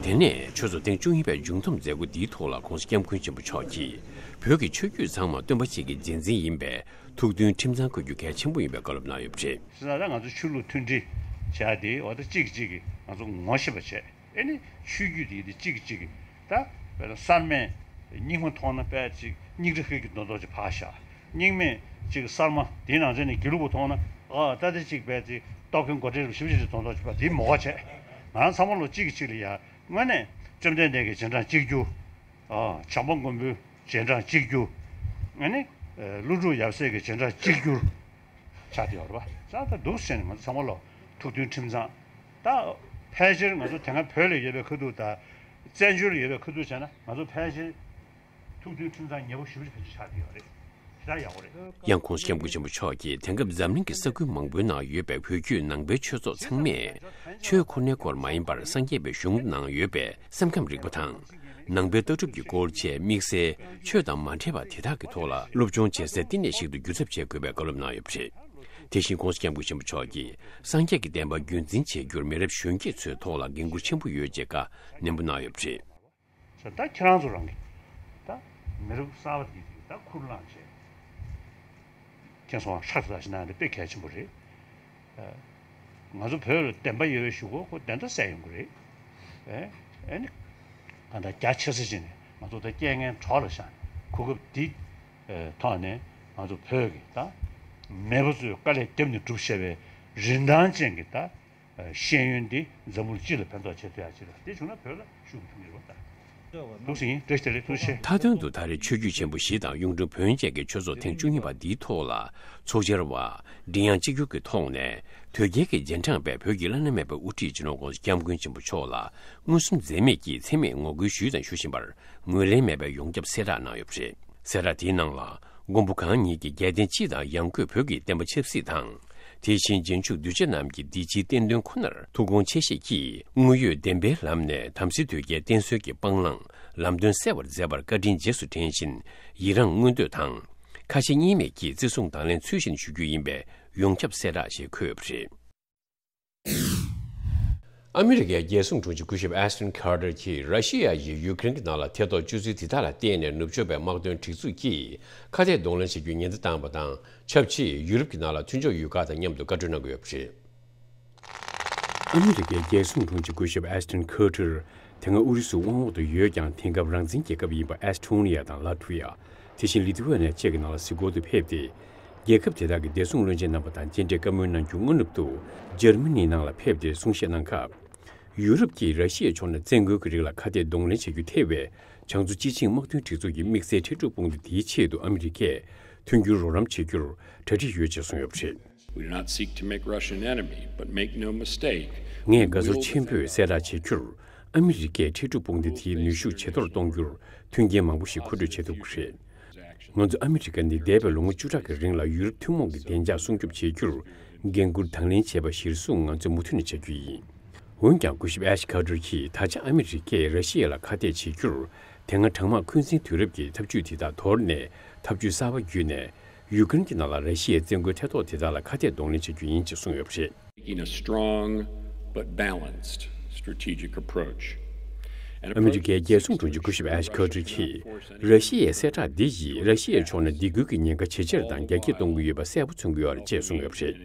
དེ་ནས་ཆོས་ཚོགས་ཐེངས་བཅུ་གཉིས་པའི་མཇུག་བསྡོམས་མཛད་སྒོ་འདིའི་ཐོག་ལ་༸གོང་ས་༸སྐྱབས་མགོན་ཆེན་པོ་མཆོག་གིས་བོད་ཀྱི་ཆོས་བརྒྱུད་ཚང་མ་སྟོན་པ་གཅིག་གི་རྗེས་འཛིན་ཡིན་པའི་ཐུགས་མཐུན་ཁྲིམས་གཙང་བཀོད་རྒྱུ་གལ་ཆེན་པོ་ཡིན་པའི་བཀའ་སློབ་གནང་ཡོད་པ་རེད། བྱས་ཙང་ད་ང་ཚོ་ཆོས་ལུགས་མཐུན་སྒྲིལ་བྱ་ཡ་དེ་འོ་ད་གཅིག་གིས་གཅིག་གིས་ང་ཚོ་ངོ་ཤེས་པ་བྱས། ཨེ་ནི་ཆོས་བརྒྱུད་དེ་དེ་གཅིག་གིས་གཅིག་གིས་ད་དཔེར་ན་གསར་མས་རྙིང་མ་མཐོང་ན་དཔེ་ཅིག་རྙིང་གྲ་ཧི་གི་མདོག་མདོག་ཅིག་ཕར་བཞག་རྙིང་མས་ཅིག་གསར་མ་དེའི་ནང་ཚན་ནས་དགེ་ལུགས་པ་མཐོང་ན། ཨ་ད་དེ་ཅིག་དཔེ་ཅིག་རྟོག་གེ་མགོ་འདྲེན་རུ་ཞིབ་ཞིབ་ཅིག་མདོག་མདོག་ཅིག་ཕར་དེའི་མོ་ག་བྱས། ང་རང་ཚང་མ་ལོ་གཅིག་གིས་གཅིག་ལ་ཡ་དངོས་གནས་བཅོམ་ལྡན་འདས་ཀྱི་རྗེས་འབྲང་གཅིག་གྱུར། ཨ་བྱམས་པ་མགོན་པོའི་རྗེས་འབྲང་གཅིག་གྱུར། ཨ་ནི་ཀླུ་སྒྲུབ་ཡབ་སྲས་ཀྱི་རྗེས་འབྲང་གཅིག་གྱུར། ཆགས་བསྡད་ཡོད་རེད་པ། ད་ད་འདུག་སེ་བྱས་ནས་ང་ཚོ་ཚང་མ་ལོ་ཐུགས་མཐུན་ཁྲིམས་གཙང་། ད་ཕལ་ཆེར་ང་ཚོ་དེ་སྔ་བོད་ལ་ཡོད་པའི་ཁ་ཐུག་དང་བཙན་བྱོལ་ལ་ཡོད་པའི་ཁ་ཐུག་བྱས་ན་ང་ཚོ་ཕལ་ཆེར་ཐུགས་མཐུན་ཁྲིམས་གཙང་ཉེ་པོ་ཞེ་པོ་ཅིག་ཕལ་ཆེར་ཆགས་བསྡད་ཡོད་རེད། ཞེ་དྲག་ཡག་པོ་རེད། ཡང་༸གོང་ས་༸སྐྱབས་མགོན་ཆེན་པོ་མཆོག་གིས་དེང་སྐབས་འཛམ་གླིང་གི་ས་ཁུལ་མང་པོའི་ནང་ཡོད་པའི་བོད་བརྒྱུད་ནང་པའི་ཆོས་ཚོགས་ཚང་མས་ཆོས་ཁོ་ནའི་སྐོར་མ་ཡིན་པར་སངས་རྒྱས་པའི་གཞུང་ནང་ཡོད་པའི་སེམས་ཁམས་རིག་པ་དང་། ནང་པའི་ལྟ་གྲུབ་ཀྱི་སྐོར་བཅས་དམིགས་བསལ་ཆོས་དང་མ་འབྲེལ་བ་དེ་དག་གི་ཐོག་ལ་སློབ་སྦྱོང་བྱེད་སའི་བསྟི་གནས་ཤིག་ཏུ་འགྱུར་ཐབས་བྱེད་དགོས་པའི་བཀའ་སློབ་གནང་ཡོད་པ་རེད། དེ་བཞིན་༸གོང་ས་༸སྐྱབས་མགོན་ཆེན་པོ་མཆོག་གིས་སངས་རྒྱས་ཀྱི་བསྟན་པ་རྒྱུན་འཛིན་བྱེད་རྒྱུར་མི་རབས་གཞོན་སྐྱེས་ཚོའི་ཐོག་ལ་འགན་འཁུར་ཆེན་པོ་ཡོད་ཅེས་བཀའ་ནན་པོ་གནང་ཡོད་པ་རེད། ད་ཁྱེད་རང་ཚོ་རང་གིས་ད་མི་རབས་གསར་པ་དེ་ད་ཁུར་བླངས་བྱས། ཁྱེད་ཚོ་ཧྲག་ཙག་ཞིག་གནང་ཡ་དེ་དཔེ་གལ་ཆེན་པོ་རེད། ཨ། ང་ཚོ་བོད་ལ་བདེན་པ་ཡོད་པའི་གཞུག་གུ་ཁོ་བདེན་མཐའ་གསལ་ཡོང་གི་རེད། ཨེ། ཨེ་ནི། གང་ལྟར་རྒྱ་ཆེ་ས་ཅིག་ནས་ང་ཚོ་ད་རྐྱེན་ངན་གྲོགས་ལ་བཞག་ནས་གོ་སྐབས་འདི་ཐོག་ནས་ང་ཚོ་བོད་ཀྱི་ད་མེས་པོ་ཚོས་དཀའ་ལས་བརྒྱབ་ནས་བསྒྲུབས་བཞག་པའི་རིན་ཐང་ཅན་གྱི་ད་ཤེས་ཡོན་འདི་འཛམ་བུ་གླིང་སྤྱི་ལ་ཕན་ཐོགས་བྱེད་ཐུབ་ཡ་ཅིག་རེད། དེ་བྱུང་ན་བོད་ལ་ཤུགས་ཐོན་གྱི་རེད་ད། ཐུགས་སྲིད་ཡིན། བཀྲ་ཤིས་བདེ་ལེགས། ཐུགས་རྗེ་ཆེ། མཐའ་དོན་དུ་ད་རེས་ཆོས་བརྒྱུད་ཆེན་པོ་བཞི་དང་གཡུང་དྲུང་བོན་བཅས་ཀྱི་ཆོས་ཚོགས་ཐེངས་བཅུ་གཉིས་པ་འདིའི་ཐོག་ལ་ཚོགས་བཅར་བ་མགྲིན་དབྱངས་གཅིག་གྱུར་གྱི་ཐོག་ནས་དོལ་རྒྱལ་གྱི་རྗེས་འབྲང་པས་བོད་ཀྱི་བླ་ན་མེད་པའི་དབུ་ཁྲིད་སྤྱི་ནོར་༸གོང་ས་༸སྐྱབས་མགོན་ཆེན་པོ་མཆོག་ལ་མངོན་སུམ་འཛེམས་མེད་ཀྱིས་མཚན་སྨད་ངོ་རྒོལ་ཞུས་དང་ཞུ་བཞིན་པར་ངོས་ལེན་མེད་པའི་ཡོངས་ཁྱབ་གསལ་བསྒྲགས་གནང་ཡོད་པ་རེད། གསལ་བསྒྲགས་དེའི་ནང་ལ། མགོན་པོ་གང་ཉིད་ཀྱི་རྒྱལ་བསྟན་སྤྱི་དང་ཡང་སྒོས་བོད་ཀྱི་བསྟན་པ་ཆབ་སྲིད་དང་། དེ་བཞིན་རྗེས་འཇུག་གདུལ་བྱ་རྣམས་ཀྱི་བདེ་སྐྱིད་བསྟན་དོན་ཁོ་ནར་ཐུགས་དགོངས་ཆེ་བཞེས་ཀྱིས་དངོས་ཡོད་བདེན་པའི་ལམ་ནས་དམ་སྲི་དོལ་རྒྱལ་བསྟེན་གསོལ་གྱི་སྤང་བླང་ལམ་སྟོན་གསལ་བར་མཛད་པར་བཀའ་དྲིན་རྗེས་སུ་དྲན་བཞིན་ཡི་རངས་མངོན་འདོད་དང་། ཁ་ཞེ་གཉིས་མེད་ཀྱིས་བརྩི་སྲུང་དང་ལེན་ཚུལ་བཞིན་ཞུ་རྒྱུ་ཡིན་པའི་ཡོངས་ཁྱབ་གསལ་བསྒྲགས་ཞེས་འཁོད་ཡོད་པ་རེད། ཨ་མི་རི་ཀའི་རྒྱལ་སྲུང་དྲུང་ཆེ་སྐུ་ཞབས་ཨེ་སྟོན་ཁར་ཏར་གྱིས་ར་ཤི་ཡ་ཡིས་ཡུ་ཀེ་རེན་གྱི་ནང་ལ་ཐེ་གཏོགས་སྤྱོད་ཚུལ་དེ་དག་ལ་བརྟེན་ནས་ནུབ་ཕྱོགས་པའི་དམག་དོན་སྒྲིག་འཛུགས་ཀྱིས་ཁ་གཏད་གདོང་ལེན་བྱེད་རྒྱུའི་ཉེན་བརྡ་བཏང་བ་དང་ཆབས་ཅིག་ཡུ་རོབ་ཀྱི་ནང་ལ་མཐུན་ཕྱོགས་ཡུལ་ཁག་དང་མཉམ་དུ་བཀའ་གྲོས་གནང་གི་ཡོད་པ་རེད། ཨ་མི་རི་ཀའི་རྒྱལ་སྲུང་དྲུང་ཆེ་སྐུ་ཞབས་ཨེ་སྟོན་ཁར་ཏར་དེ་སྔ་ཨུ་རུ་སུའི་དབང་འོག་ཏུ་ཡོད་ཀྱང་དེང་སྐབས་རང་བཙན་རྒྱལ་ཁབ་ཡིན་པ་ཨེ་སི་ཐོ་ནི་ཡ་དང་ལ་ཐུ་ཡ། དེ་བཞིན་ལི་ཐུ་ཝེ་ནི་ཡ་བཅས་ཀྱི་ནང་ལ་གཟིགས་སྐོར་དུ་ཕེབས་ཏེ། རྒྱལ་ཁབ་དེ་དག་གི་བདེ་སྲུང་བློན་ཆེན་རྣམ་པ་དང་མཇལ་འཕྲད་བཀའ་མོལ་གནང་རྒྱུ་སྔ་ནུབ་ཏུ་འཇར་མ་ནིའི་ནང་ལ་ཕེབས་ཏེ་གསུང་བཤད་གནང་སྐབས། ཡུ་རོབ་ཀྱིས་ར་ཤི་ཡའི་ཕྱོགས་ནས་བཙན་རྒོལ་གྱི་རིགས་ལ་ཁ་གཏད་གདོང་ལེན་བྱ་རྒྱུ་ཐེ་བའི་བྱང་མཚོ་སྤྱི་ཆིངས་དམག་དོན་སྒྲིག་འཛུགས་ཀྱི་དམིགས་བསལ་འཕྲལ་སྒྲུབ་དཔུང་སྡེ་དེའི་ཆེད་དུ་ཨ་མི་རི་ཀས་མཐུན་འགྱུར་རོགས་རམ་བྱེད་རྒྱུར་གྲ་སྒྲིག་ཡོད་ཅེས་གསུངས་ཡོད་པ་རེད། We do not seek to make Russia an enemy, but make no mistake, ངས་དགའ་ཚོར་ཆེན་པོས་གསལ་བསྒྲགས་བྱེད་རྒྱུར། ཨ་མི་རི་ཀས་འཕྲལ་སྒྲུབ་དཔུང་སྡེ་དེའི་ནུས་ཤུགས་ཇེ་མཐོར་གཏོང་རྒྱུར་མཐུན་རྐྱེན་མང་པོ་ཞིག་མཁོ་སྤྲོད་བྱེད་ཐུབ་ཀྱི་རེད། ང་ཚོ་ཨ་མི་རི་ཀ་ནི་འདས་པའི་ལོ་ངོ་བཅུ་ཕྲག་གི་རིང་ལ་ཡུ་རོབ་ཐུན་མོང་གི་བདེ་འཇགས་སྲུང་སྐྱོབ་བྱེད་རྒྱུར་འགན་འཁུར་དང་ལེན་བྱས་པ་གཞིར་བཟུང་ང་ཚོས་མུ་མཐུད་ནས་བྱ་རྒྱུ་ཡིན། འོན་ཀྱང་སྐུ་ཞབས་ཨེ་ཤ་ཁ་ཏར་གྱིས་ད་ཆ་ཨ་མི་རི་ཀས་ར་ཤི་ཡ་ལ་ཁ་གཏད་བྱེད་རྒྱུར་དེ་སྔ་གྲང་དམག་འཁོན་འཛིན་དུས་རབས་ཀྱི་ཐབས་ཇུས་དེ་དག་དོར་ནས་ཐབས་ཇུས་གསར་པ་བརྒྱུད་ནས་ཡུ་ཀེ་རེན་གྱི་ནང་ལ་ར་ཤི་ཡའི་བཙན་རྒོལ་ཐེ་གཏོགས་དེ་དག་ལ་ཁ་གཏད་གདོང་ལེན་བྱ་རྒྱུ་ཡིན་ཅེས་གསུངས་ཡོད་པ་རེད། Taking a strong but balanced strategic approach. ཨ་མི་རི་ཀའི་རྒྱལ་སྲུང་དྲུང་ཆེ་སྐུ་ཞབས་ཨེ་ཤ་ཁ་ཏར་གྱིས་ར་ཤི་ཡའི་གསལ་བསྒྲགས་འདི་ཡིས་ར་ཤི་ཡའི་ཕྱོགས་ནས་སྡིགས་སྐུལ་གྱི་ཉེན་ཁ་ཇེ་ཆེར་དང་རྒྱ་སྐྱེད་གཏོང་གི་ཡོད་པ་གསལ་པོ་མཚོན་གྱི་ཡོད་རེད་ཅེས་གསུངས་ཡོད་པ་རེད།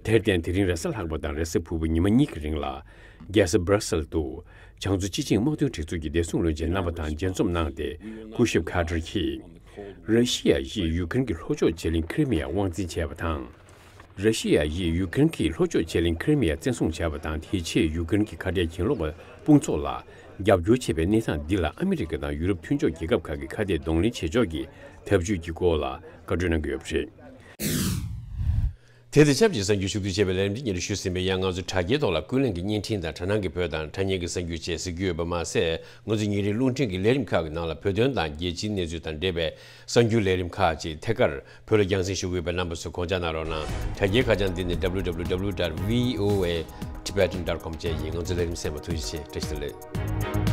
དེར་བརྟེན་དེ་རིང་རེས་གཟའ་ལྷག་པ་དང་རེས་གཟའ་ཕུར་བུ་ཉི་མ་གཉིས་ཀྱི་རིང་ལ་རྒྱལ་ས་Brussels་དུ་བྱང་མཚོ་སྤྱི་བྱིངས་དམག་དོན་སྒྲིག་འཛུགས་ཀྱི་བདེ་སྲུང་བློན་ཆེན་རྣམ་པ་དང་མཇལ་འཛོམས་གནང་སྟེ་སྐུ་ཞབས་ཁ་ཏར་གྱིས་ར་ཤི་ཡ་ཡིས་ཡུ་ཀེ་རེན་གྱི་ལྷོ་ཕྱོགས་བྱེ་གླིང་ཁི་རི་མི་ཡ་དབང་འཛིན་བྱས་པ་དང་། ར་ཤི་ཡ་ཡིས་ཡུ་ཀེ་རེན་གྱི་ལྷོ་ཕྱོགས་བྱེ་གླིང་ཁི་རི་མི་ཡ་བཙན་བཟུང་བྱས་པ་དང་། དེའི་ཆེད་ཡུ་ཀེ་རེན་གྱི་ཁ་བྲལ་གྱེན་ལོག་པ་དཔུང་ཚོགས་ལ་རྒྱབ་སྐྱོར་བྱས་པའི་གནས་སྟངས་འདི་ལ་ཨ་མི་རི་ཀ་དང་ཡུ་རོབ་མཐུན་ཕྱོགས་རྒྱལ་ཁབ་ཁག་གིས་ཁ་གཏད་གདོང་ལེན་བྱེད་ཕྱོགས་ཀྱི་འཐབ་ཇུས་ཀྱི་སྐོར་ལ་བཀའ་གྲོས་གནང་གི་ཡོད་པ་རེད། དེ་དང་ཆབས་ཅིག་གསར་འགྱུར་ཕྱོགས་བསྡུས་བྱས་པའི་ལས་རིམ་འདི་སྙན་སྒྲོན་ཞུས་ཟིན་པས། ཡང་ང་ཚོ་དྲ་རྒྱའི་ཐོག་ལ་ཀུན་གླེང་གི་བརྙན་འཕྲིན་དང་དྲ་སྣང་གི་བོད་དང་དྲ་བརྙན་གྱི་གསར་འགྱུར་བཅས་གཟིགས་རྒྱུ་ཡོད་པ་མ་ཟད། ང་ཚོ་ཉིན་རེའི་རླུང་འཕྲིན་གྱི་ལས་རིམ་ཁག་གི་ནང་ལ་བོད་དོན་དང་རྒྱལ་སྤྱིའི་གནས་ཚུལ་དང་འབྲེལ་བའི་གསར་འགྱུར་ལས་རིམ་ཁག་ཅིག་ཐད་ཀར་བོད་ལ་རྒྱང་སྲིང་ཞུ་གི་ཡོད་པའི་རྣམ་པ་ཚོས་དགོངས་འཇགས་གནང་རོགས་གནང་། དྲ་རྒྱའི་ཁ་བྱང་འདི་ནི་www.voatibetan.com བཅས་ཡིན། ང་ཚོའི་ལས་རིམ་གསན་པར་ཐུགས་རྗེ་ཆེ། བཀྲ་ཤིས་བདེ་ལེགས།